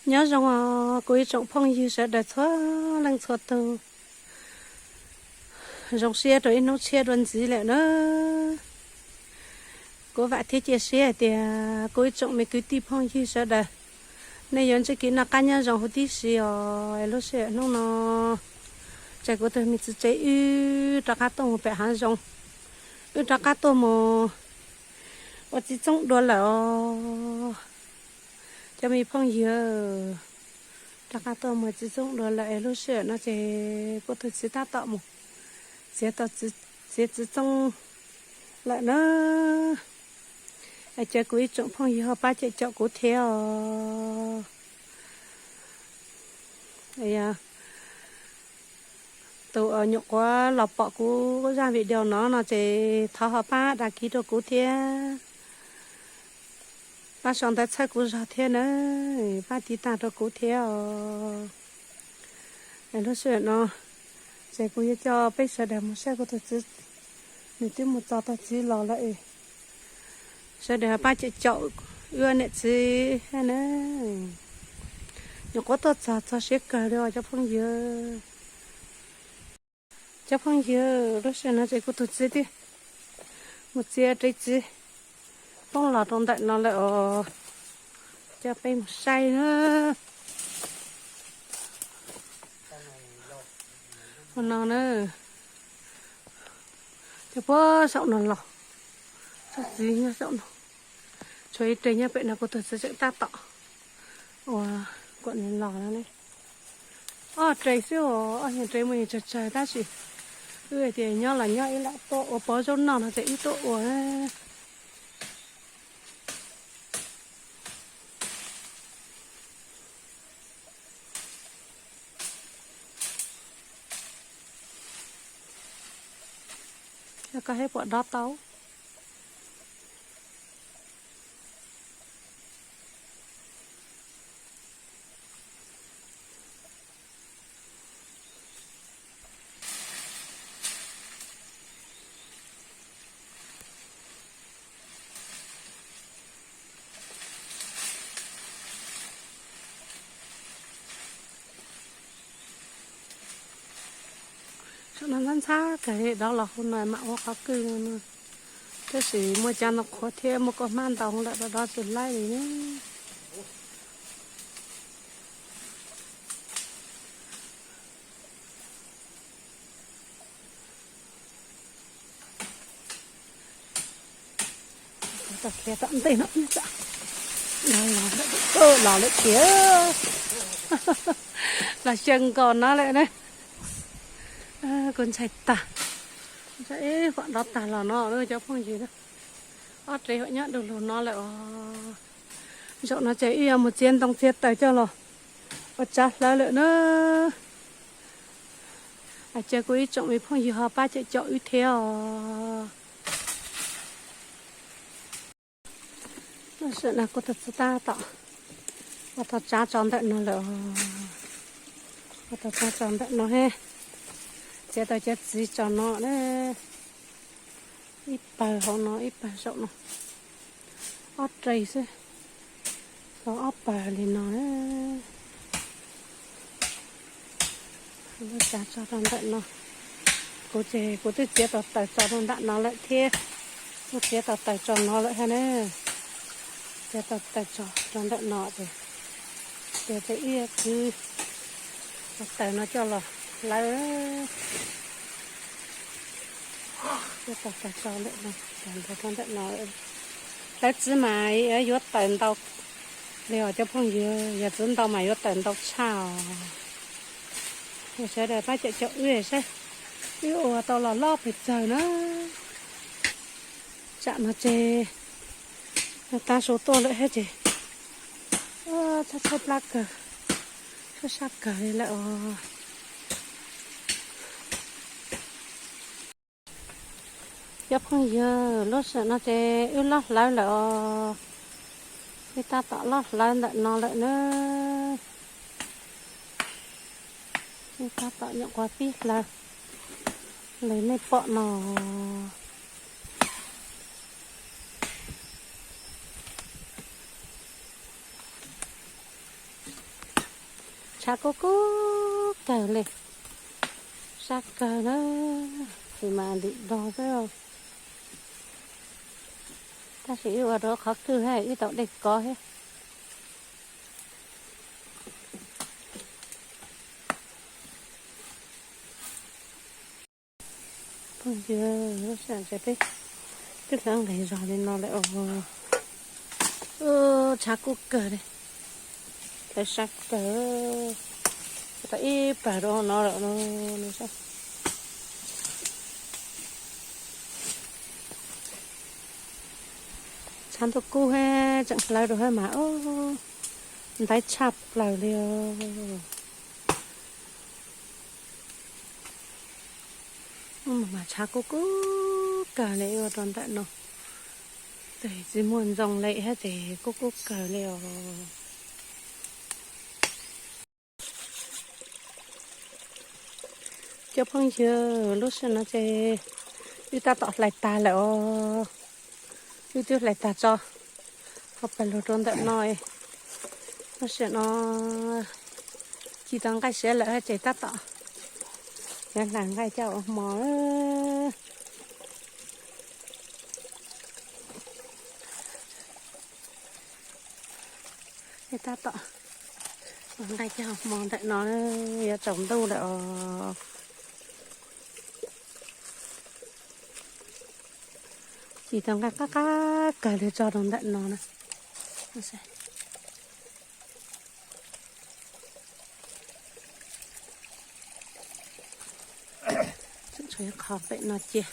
Nyob zoo os kuv ib tsoom phooj ywg sawv daws txhua leej txhua tus. Zoo siab rau ib hnub tshiab dua ntxiv lawm na. Kuv vam thiab cia siab hais tias kuv ib tsoom me kwv tij phooj ywg sawv daws, nej yuav ntsib kev noj qab nyob zoo huv tib si os. Lub sij hawm hnub no ces kuv tus me txiv tsev wb rov qab tuaj mus pem hav zoov, wb rov qab tuaj mus ua txiv txoob dua lawm os. Cov me phooj ywg, rov qab tuaj mus txiv txoob dua lawm es lub sij hawm no ces kuv tus txiv tab tom mus txiav tau, txiav txiv txoob lawm na. Es cia kuv ib tsoom phooj ywg ho pab cem caum kuv thiab os. Tus uas nyuam qhuav los pom kuv zaj video no no ces thov ho pab đăng ký rau kuv thiab, pab sau ntawv txhawb kuv zog thiab na, pab tiv tag rau kuv thiab os. Lub sij hawm no ces kuv yuav coj peb sawv daws mus saib kuv tus txiv, nws twb mus txog tau txiv los lawm es sawv daws pab cem caum wb niam txiv thiab na. Nyuam qhuav tuaj txog txog siab kawg li os cov phooj ywg. Cov phooj ywg, lub sij hawm no ces kuv tus txiv twb mus txiav rau txiv poob los rau ntawm no lawm os. Coj peb mus saib na. Ua no na, cov puag saum no los, tsob txiv nyob saum no, tshuav ib re nyob pem no kuv tus txiv tseem tab tom ua kom nws los no ne. Ob re xwb os, ob nyuag re muaj yeej tsawg tsawg tab sis wb hais tias nyob los nyob ib lam tuaj ua pov zaub noj no ces wb tuaj ua. Koj thiaj pom dob tau. Saum no ntxhab ntxhab kawg li, dob los hu no mam ua qhov kwj no. Tab sis muaj cov ntoo qhuav thiab muaj koj hmab ntau lawm, dob tsis laib li ne. Tau khiav tom ntej no, los lawm tiag, los xyaw nkaus no lawm na. Kuv ntshai tag, ntshai ib qhov dob tag los no cov phooj ywg. Ob re ho nyob du lug no lawm os. Zaum no ces wb yuav mus txiav ntoo txiav taws coj los ua tsav hlawv lawm na. Cia kuv ib tsoom me phooj ywg ho pab cem caum wb thiab os. Lub sij hawm no kuv tus txiv tab tom ua tau tsav tso ntawm no lawm os. Ua tau tsav tso ntawm no he. Txiav tau cov txiv tso no na. Ib pawg hauv no, ib pawg saum no. Ob re xwb, tau ob pawg li no na. Ua tsav tso rau ntawm no. Kuv ces kuv twb txiav tau taws tso rau nram no lawm thiab. Kuv txiav tau taws tso no lawm thiab na. Txiav tau taws tso rau ntawm no ces, ces ib kwv tau taws no coj los hlawv. Txiav tau taws tso lawm no, taws ntawd rau ntawm no. Hlawv txiv mas yuav taws ntau li os cov phooj ywg, yog txiv ntau mas yuav taws ntau tshaj os. Sawv daws pab cem caum wb saib wb ua tau los loj pes tsawg na. Tsam no ces tav su tuaj lawm thiab ces tshaib tshaib plab kawg, sab sab kawg li lawm os. Cov phooj ywg, lub sij hawm no ces wb loj hlawv lawm os. Wb tab tom loj hlawv ntawm no lawm na. Wb tab tom nyuam qhuav pib hlawv li nej pom no. Tshav kub kub kawg li, sab kawg na, tab sis mas ntim do xwb. Tab sis wb ua rau qhov kwj thiab wb tau dej kov thiab. Phooj ywg, lub sij hawm peb twb hlawv nqes zog li no lawm os. Tshav kub kawg li, hlawv sab kawg. Tau ib pawg rau no lawm no. Tshav ntuj kub thiab tseem hlawv rau thiab mas, ntaiv tshaj plaws li os. Mas tshav kub kub kawg li ua rau ntawm no, tes tsis muaj ntxoo li thiab ces kub kub kawg li os. Cov phooj ywg, lub sij hawm no ces wb tab tom hlais tag lawm os. Wb twb hlais tag tso, ho pawg lug rau ntawm no. Lub sij hawm no ci tau nqaij siav lawm ces tab tom yuav hlais nqaij coj ua hmo. Tab tom ua nqaij coj hmo ntawm no, yuav tsaus ntuj lawm os. Ci tau nqaij qab qab kawg li tso rau ntawm no na. Tseem tshuav ib qho pem no cia.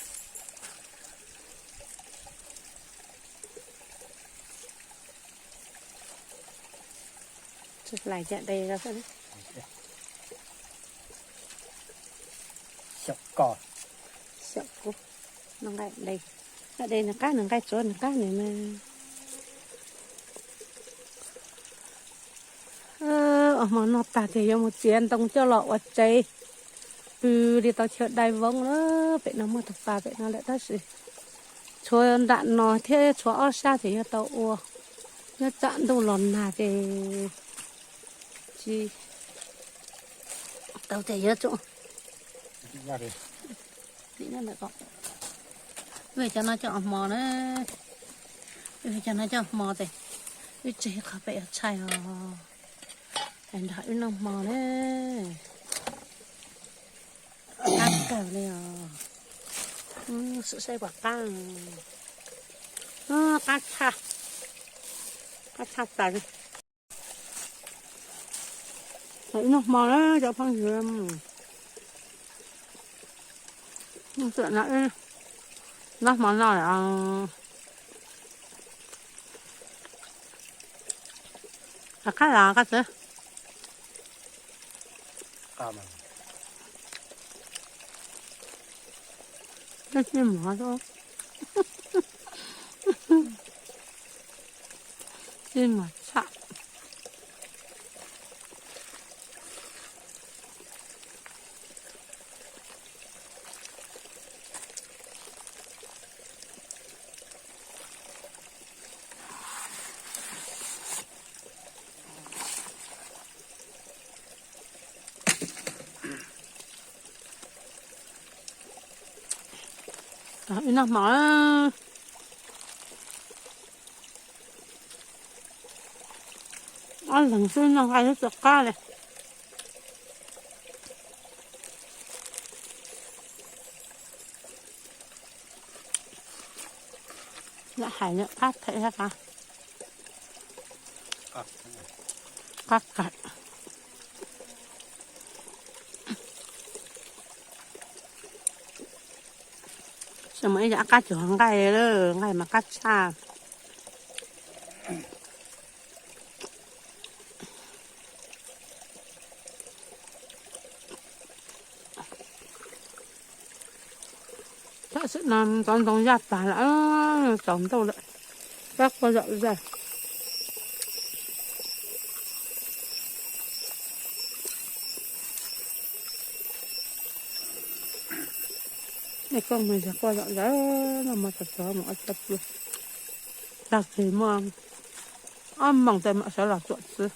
Hlais caj dej. Xyaum kub, noj nqaij dej, nqaij dej nws qab, nws nqaij tsuav nws qab nws mas. Ua hmo noj tag ces yuav mus txiav ntoo coj los ua tsev pw li tau chaw dai voob lawm. Pem no muaj tus pas pem no lawm tab sis tshuav nram no thiab tshuav ob sab ces yuav tau ua, nyob tsam ntuj los nag ces tsis tau ces yuav tsum. Wb cov no coj hmo na, wb cov no coj hmo ces wb tseg qhov pem yuav tshaij os. Es nrog wb noj hmo na. Qab kawg li os. Saib puas qab. Qab tshaj, qab tshaj plaws li. Wb noj hmo na cov phooj ywg. Noj hmo no, qab los qab txwv. Tib mov tshaj. Wb noj hmo. Ob leeg xwb noj nqaij twb tsis qab li. Lam hais qab phem thiab qab, qab kawg. Tsis muaj ib yam qab cuag nqaij, nqaij mas qab tshaj. Tam sim no ntov ntoo yaj tag lawm, tsaus ntuj lawm, peb quaj zom zaws. Nej koj mus yog quaj zom zaws no mas txog txog mus ob txhiab pw. Tag kis muaj ob moos tes mam sawv los tsuam txwv.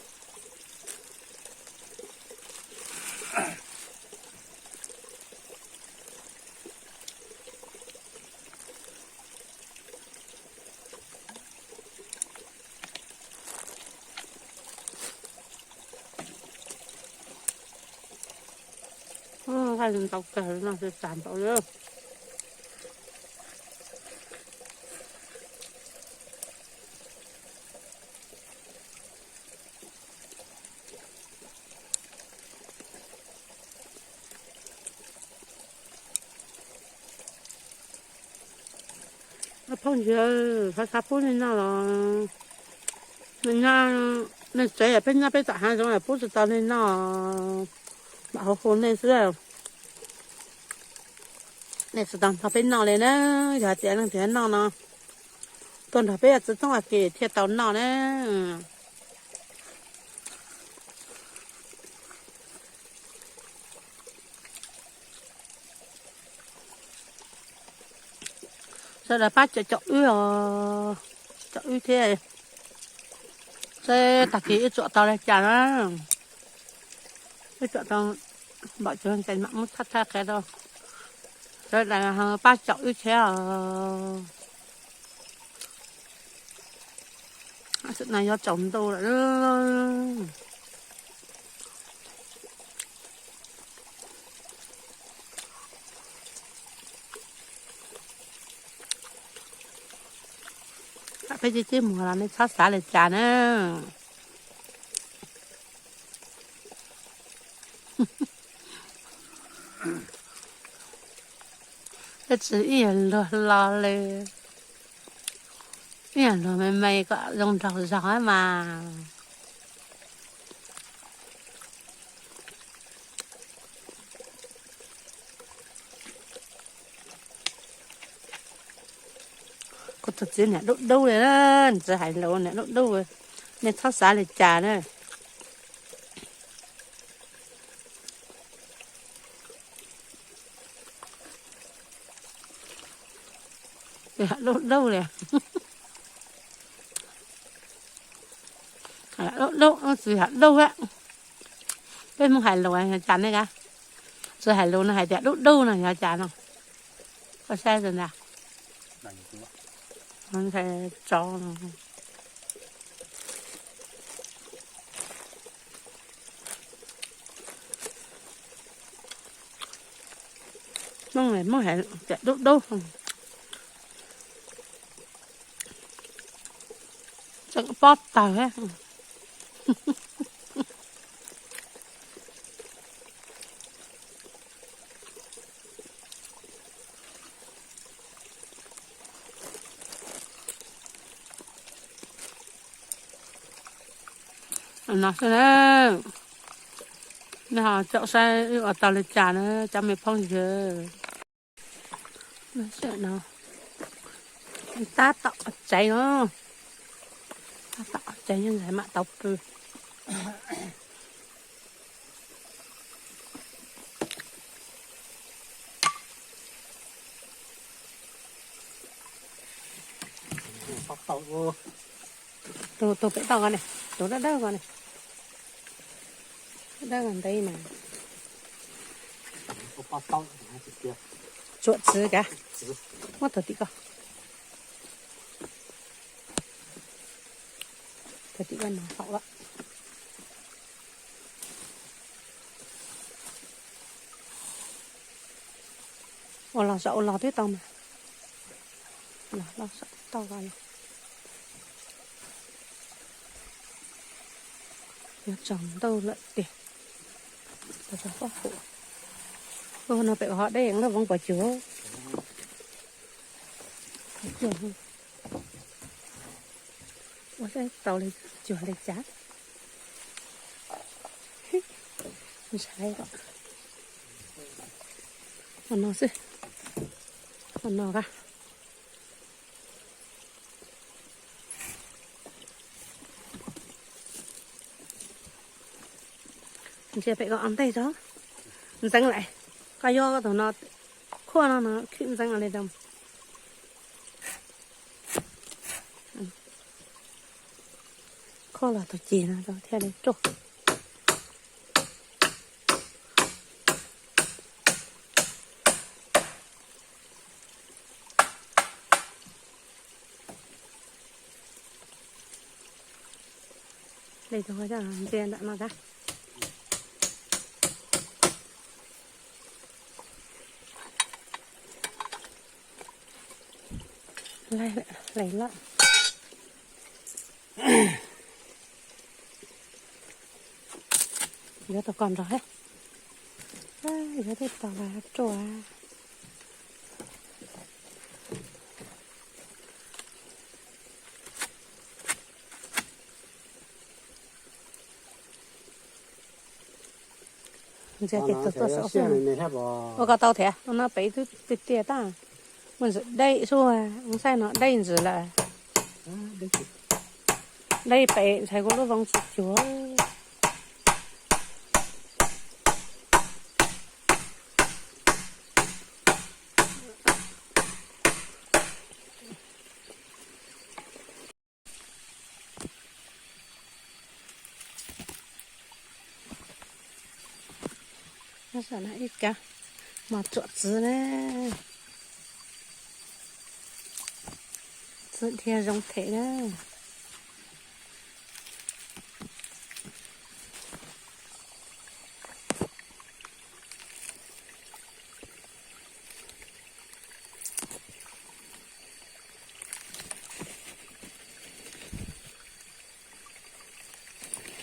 Ntau kawg no, tas ntau li. Phooj ywg, xav xav pub nej noj los, nej nyob, nej tsev peb nyob peb tom hav zoov pub tsis tau nej noj, mam hu hu nej xwb. Nej tsis tau nrog peb noj li na, yog tias leej twg noj no, tuaj nrog peb txiv txoob a ke thiaj tau noj na. Sawv daws pab caum caum wb os, caum wb thiab, seb tag kis wb tsuam tau li cas na. Wb tsuam tau npaum cas ces mam muab thaij thaij qhia rau sawv daws pab caum wb thiab os. Tam no yuav tsaus ntuj lawm. Peb cib cib muag los nej txhob xav li cas na. Peb tsis ib yam luag hlo li, ib yam luag me me kom zoo nraug zog mas. Kuv tus txiv niam dub dub li, tsis hais lus niam dub dub, nej txhob xav li cas na. Dub dub li, dub dub, txiv yog dub. Peb Hmoob hais lus yog cas nej a? Txiv hais lus no hais tias dub dub no yog cas no? Koj saib ntag. Ntshai tsov no. Hmoob, Hmoob hais tias dub dub, tseem pob tawg. No xwb na, nej ho caum saib wb ua tau li cas na cov me phooj ywg. Tab tom tsev no, tab tom tsev nyob ntxhais mam tau pw. Tus, tus pem toj ko ne, tus dawb dawb ko ne, dawb dawb ntev mas. Tsuam txwv kav, muab tug tim ko, tug tim ko no haum lawm. Ua los saum ua los twb tau mas. Los los saum tau los. Yuav tsaus ntuj lawm tiag. Tau tau pob hum. Ua no pem ho deb loj voob pos cuag. Ua saib tau li cuag li cas. Ntshai. Ua no xwb. Ua no a. Ntsia pem ko ntej tso. Ntxeev lawm. Koj yuav tus no, khuaj no no khwb ntxeev li rau. Khuaj los tus ceg no rau thiaj li ruaj. Hle tus ntsia ntawm no tag. Hlais lawm. Yuav tau kom nrog, yuav twb tau ruaj. Ntxias ces tus tuaj saum xwb. Ua koj tau thiab, no pem twb tiag tiag tag. Muaj ntsis deb xwb, ua ntxaij no deb ntsis lawm. Deb pem ntshai kuv lub voos tsis cuag. Ib kav mos tsuam txwv na, txwv dhia zoo them na.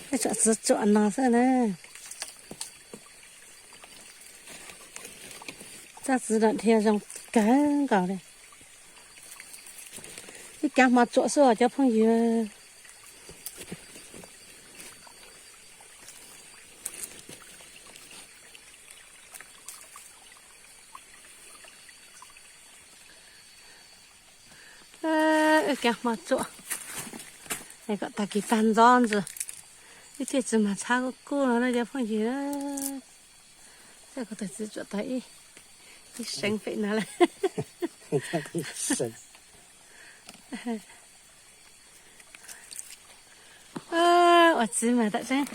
Ib tsoom txwv tsuam no xwb na. Tsob txwv no dhia zoo kawg nkaus li. Ib kav mos tsuam xwb os cov phooj ywg. Ib kav mos tsuam, kom tag kis tag ntxob ntxiv, ib thiaj tsis mas txhab kuj kuj no cov phooj ywg. Txawm kuv tus txiv tsuam tau ib seev pem no lawm. Ua txiv mas tam tseeb,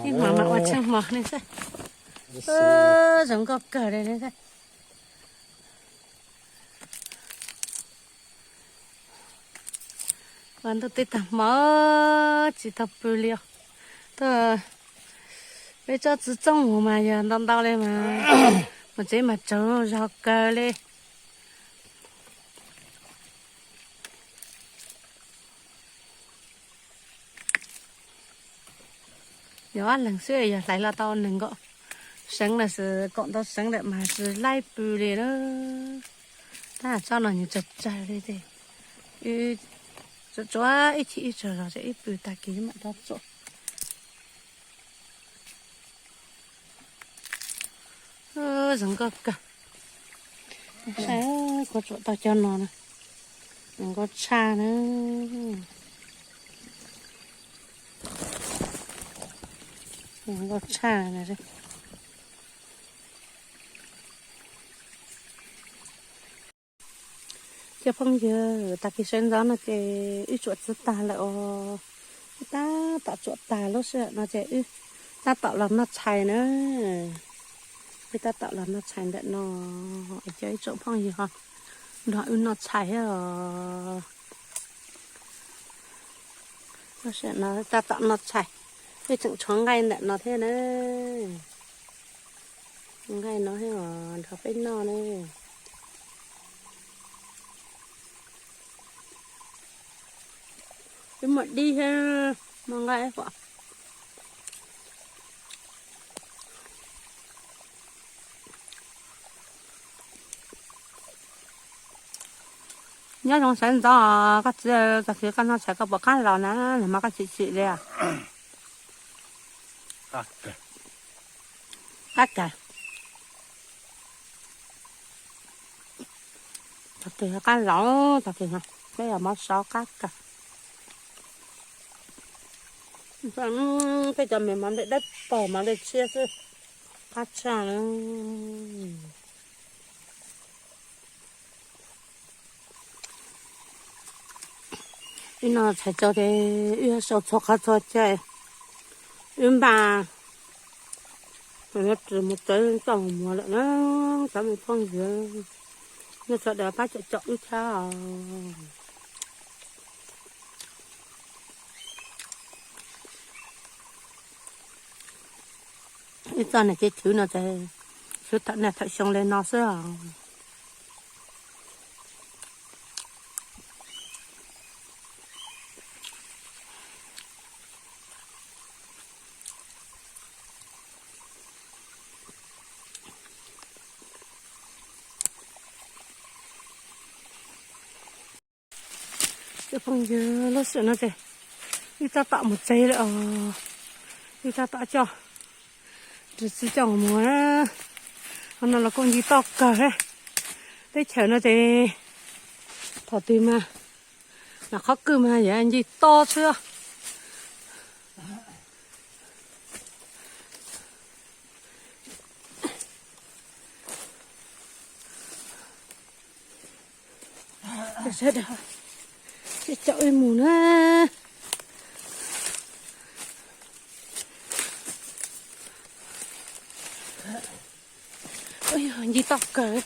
ib hmos mas ua tsheej hmo ne xwb. Zoo nkauj kawg li ne xwb. Ua ntuj teb tag hmo tsis tau pw li os. Tuaj, peb tsob txwv txooj mus mas yog ntau ntau li mas, mus tsev mas tsaug zog kawg li. Yog ob leeg xwb yog hlais los tau nees nkaum seev lawm xwb, kaum ntau seev lawm mas tsis laib pw li na. Tab tsob no nws tsawg tsawg li ces, tsuav tsuav ib chim ib tsaug zog ces ib pw tag kis mam rov tsuam. Zoo nkauj kawg. Saib kuv tsuam tau cov no na, zoo nkauj tshaj na. Zoo nkauj tshaj na. Cov phooj ywg, tag kis sawv ntxov no ces wb tsuam txwv tag lawm os. Wb tab tom tsuam tag lub sij hawm no ces wb tab tom los noj tshais na. Wb tab tom los noj tshais ntawm no, cov ib tsoom phooj ywg ho nrog wb noj tshais thiab os. Lub sij hawm no tab tom noj tshais, wb tseem tshuav nqaij ntawm no thiab na. Nqaij no thiab os, nrog peb noj ne. Wb muaj dib thiab, muaj nqaij pom. Nyob zoo sawv ntxov koj txiv, tag kis koj noj tshais koj puas qab los na, nag hmo koj chim chim li. Qab kawg. Tag kis qab los, tag kis no peb yog mov sov qab kawg. Peb cov me mov ntej dawb paug mov ntej tshiab xwb, qab tshaj na. Wb noj tshais tsau ces wb yuav sau txhua qhov txhua chaw, wb npaj, mus txawv txoj muag lawm na, cov me phooj ywg, nej sawv daws pab caum caum wb thiab os. Wb txoj niag kev chwv no ces chwv thawm niaj thawm xyoo li no xwb os. Cov phooj ywg, lub sij hawm no ces wb tab tom mus tsev lawm os. Wb tab tom coj tus txiv coj mus na. Qhov no los kuj nce toj kawg thiab. Teb chaws no ces thaum twg mas, no qhov kwj mas yuav nce toj xwb. Sawv daws sib caum wb mus na. Ua yog nce toj kawg.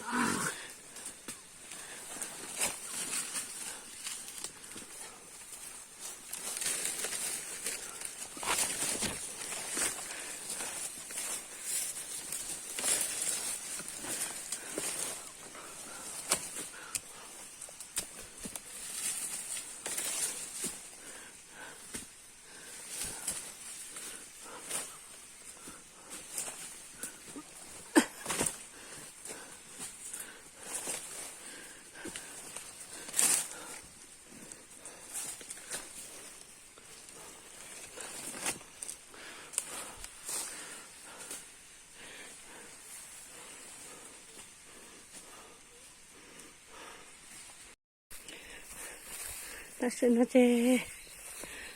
Tam sim no ces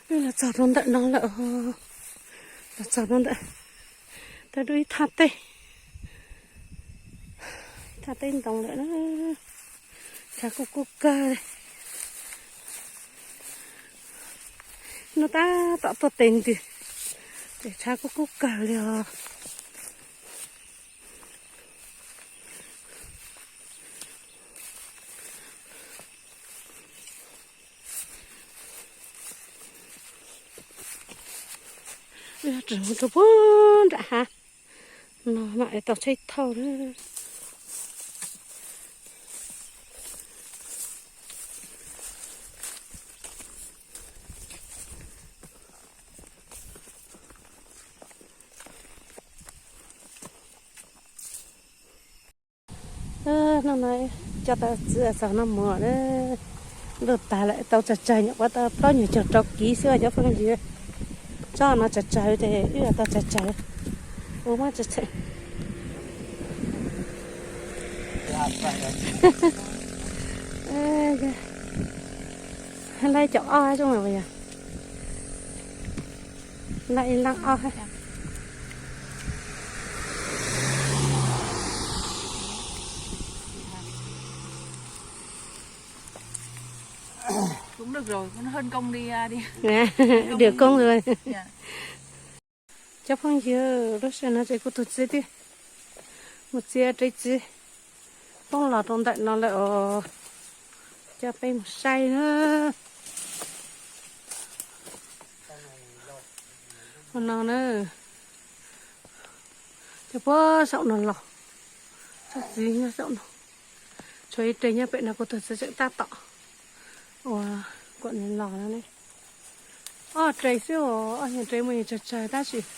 wb los txog rau ntawm no lawm. Los txog rau ntawm, tau dua ib thaj teb, ib thaj teb ntoo lawm na. Tshav kub kub kawg li. Hnub tab tom tuaj tes ntws ces tshav kub kub kawg li os. Wb tseem mus rau puag nram hav no mam li tau tsheb thauj na. Hnub no coj tau txiv txog no mus na. Ntuj tas lawm, tau tsawg tsawg nyuam qhuav tau plaub nyuag caug rau kiv xwb cov phooj ywg. Tsob no tsawg tsawg ces wb tau tsawg tsawg. Ua muab tseem laib cov ob zoo yog laib ib leeg ob. Được công rồi. Cov phooj ywg, lub sij hawm no ces kuv tus txiv twb mus txiav rau txiv poob los rau ntawm no lawm os. Coj peb mus saib na. Ua no na, cov puag saum no los, tsob txiv nyob saum no. Tshuav ib re nyob pem no kuv tus txiv tseem tab tom ua kom nws los no ne. Ob re xwb os, ob nyuag re muaj nyuag tsawg tsawg tab sis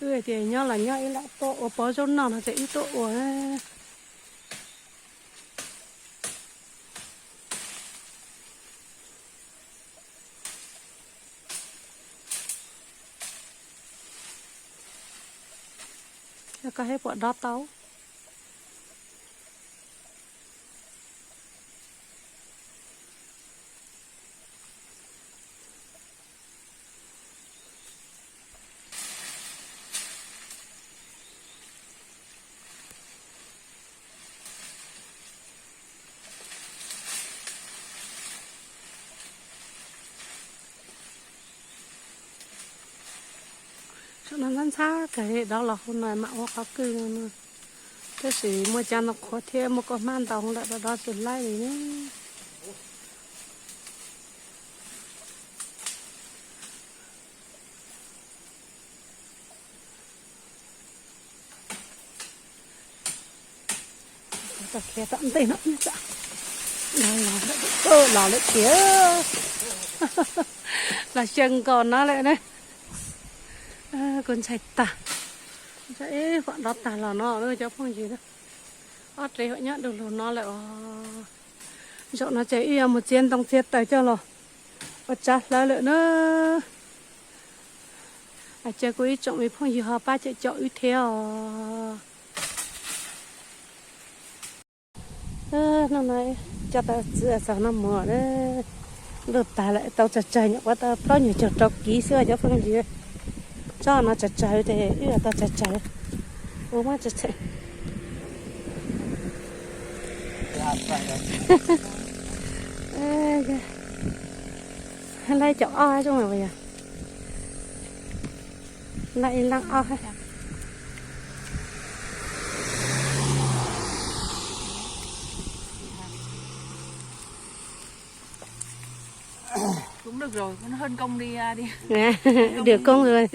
wb hais tias nyob los nyob ib lam tuaj ua pov zaub noj no ces wb tuaj ua. Koj thiaj pom dob tau. Saum no ntxhab ntxhab kawg li, dob los hu no mam ua qhov kwj no. Tab sis muaj cov no qhuav thiab muaj koj hmab ntau lawm, dob tsis laib li ne. Tau khiav tom ntej no, los lawm tiag, los xyaw nkaus no lawm na. Kuv ntshai tag, ntshai ib qhov dob tag los no cov phooj ywg. Ob re ho nyob du lug no lawm os. Zaum no ces wb yuav mus txiav ntoo txiav taws coj los Tsa hlawv lawm na. Ua cas kuv ib tsoom me phooj ywg ho pab cawm cawm wb thiab os. Hnub no coj tau txiv txog no mus na. Ntuj tag lawm, tau tsawg tsawg nyuam qhuav tau plaub nyuag caug rau kiv xwb cov phooj ywg. Tsob no tsawg tsawg ces wb tau tsawg tsawg. Ua muab tsawg tsawg. Laib cov ob zoo yog. Laib ib leeg ob. Được công rồi.